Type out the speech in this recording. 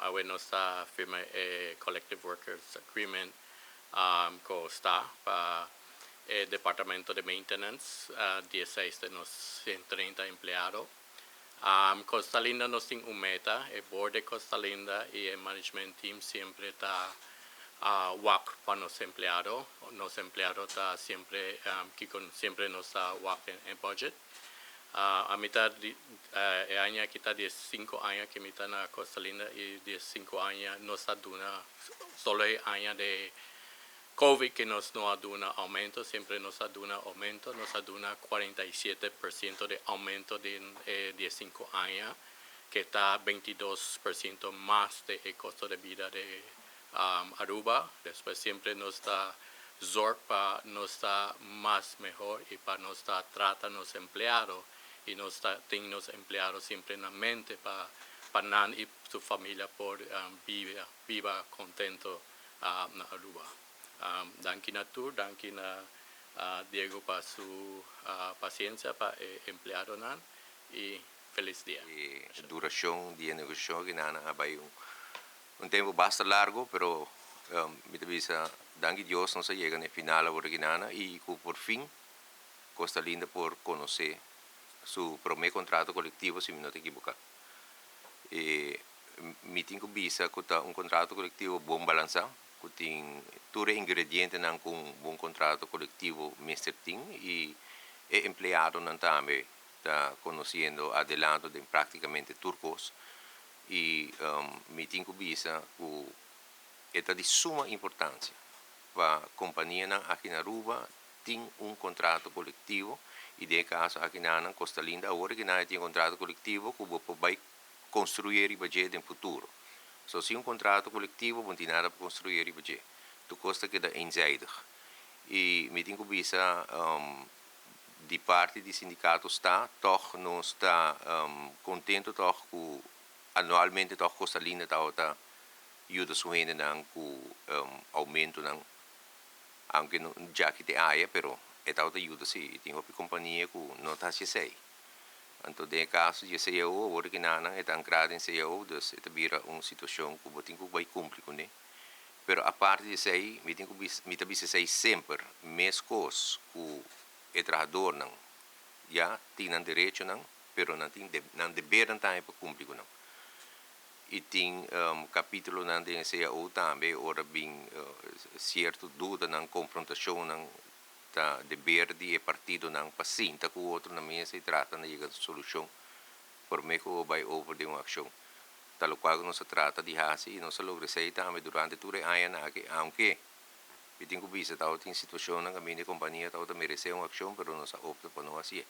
Awe nos a firma e Collective Workers Agreement ku sta pa e departamento di maintenance, 16 di nos 130 empleado. Costa Linda nos tin un meta, e board di Costa Linda i e management team semper ta wak pa nos empleado. Nos empleado ta semper, ku semper nos ta wak den budget. Ami ta aña aki ta 5 aña ku mi ta na Costa Linda i 5 aña nos a duna, solo aña di COVID ku nos no a duna oumento, semper nos a duna oumento, nos a duna 47% di oumento di 5 aña, ku ta 22% mas di kosto di bida di Aruba. Despues semper nos ta zorg pa nos ta mas mihó i pa nos ta trata nos empleado i nos ta tin nos empleado semper na mente pa nan i su famia por biba kontentu na Aruba. Danki na tur, danki na Diego pa su pasenshi pa empleadonan i felis dia. E durashon di negoshashon ku nan a bai un tempu basta largu, pero mi ta bisa, danki Dios, nos a yega na final awor aki i ku por fin Costa Linda por konosé su promé kontrato kolektivo, si mi no ta ekivoká. E mi tin ku bisa ku ta un kontrato kolektivo bon balansá, ku tin tur ingredientenan ku un bon kontrato kolektivo mester tin i e empleadonan tambe ta konosiendo adelanto di práktikamente tur kos i mi tin ku bisa ku ta di suma importansia pa kompanianan aki na Aruba tin un kontrato kolektivo i den kaso aki na Costa Linda awor ku nan tin un kontrato kolektivo ku por bai konstruí riba den futuro. So sin un kontrato kolektivo, no tin nada pa konstruí riba. Tur kos ta keda eenzijdig. I mi tin ku bisa di parti di sindikato sta, toch nos ta kontentu toch ku anualmente toch Costa Linda ta yuda su hendenan ku oumentonan, aunke no ya ku te aya, pero e ta yuda si, tin otro kompania ku no ta hasi. Anto, den kaso di CAO, awor ku nan ta ankrá den CAO, dus e ta bira un situashon ku bo tin ku bai kumpli kuné. Pero aparte di esei, mi tin ku mi ta bisa esei semper, meskos ku e trahadónan, ya tin nan derechonan, pero nan tin nan deber tambe pa kumpli ku nan. I tin kapítulonan den CAO tambe, ora bin sierto dudanan, konfrontashonnan, ta deber di partidonan pa sinta ku otro na mesa i trata na yega solushon promé ku bai over di un akshon. Tal kual nos a trata di hasi i nos a logra esei tambe durante tur e añanan aki, aunke mi tin ku bisa, tabatin situashonnan kaminda kompania tabata meresé un akshon, pero nos a opta pa no hasi.